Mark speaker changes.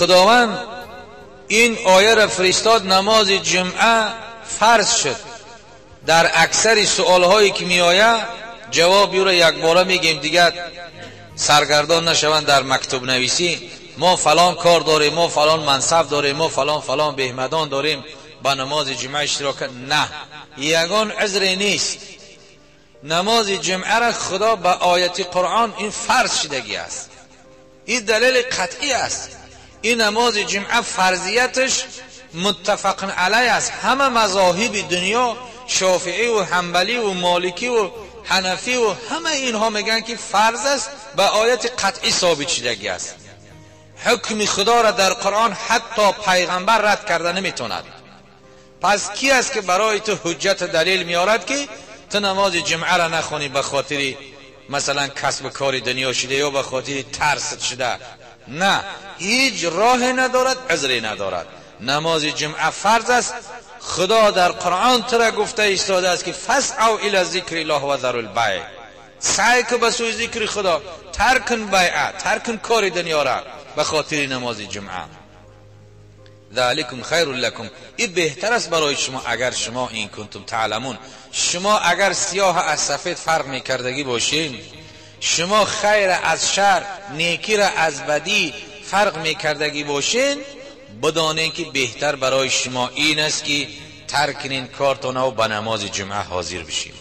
Speaker 1: خداوند این آیه را فرستاد، نماز جمعه فرض شد. در اکثر سوال هایی که می آید جواب را یک باره میگیم، دیگر سرگردان نشوند در مکتوب نویسی. ما فلان کار داریم، ما فلان منصب داریم، ما فلان فلان بهمدان داریم، با نماز جمعه اشتراک نه، یگان عذر نیست. نماز جمعه را خدا به آیت قرآن این فرض شدگی است، این دلیل قطعی است. این نماز جمعه فرضیتش متفق علیه است. همه مذاهب دنیا، شافعی و حنبلی و مالکی و حنفی و همه اینها میگن که فرض است، به آیت قطعی ثابت شدگی است. حکم خدا را در قرآن حتی پیغمبر رد کرده نمیتوند. پس کی است که برای تو حجت دلیل میارد که تو نماز جمعه را نخونی به خاطر مثلا کسب کار دنیا شده یا به خاطر ترس شده؟ نه، هیچ راه ندارد، عذری ندارد. نماز جمعه فرض است. خدا در قرآن تو را گفته ایستاده است که فسعوا الی ذکر الله و ذروا البیع، سعی کن به سوی ذکر خدا، ترک کن بیعه، ترک کن کار دنیا را به خاطر نماز جمعه. ذلکم خیر لکم، این بهتر است برای شما اگر شما این کنتم تعلمون. شما اگر سیاه از سفید فرق میکردگی باشین، شما خیر از شر، نیکی را از بدی فرق میکردگی باشین، بدانین که بهتر برای شما این است که ترک کنین کارتون و به نماز جمعه حاضر بشین.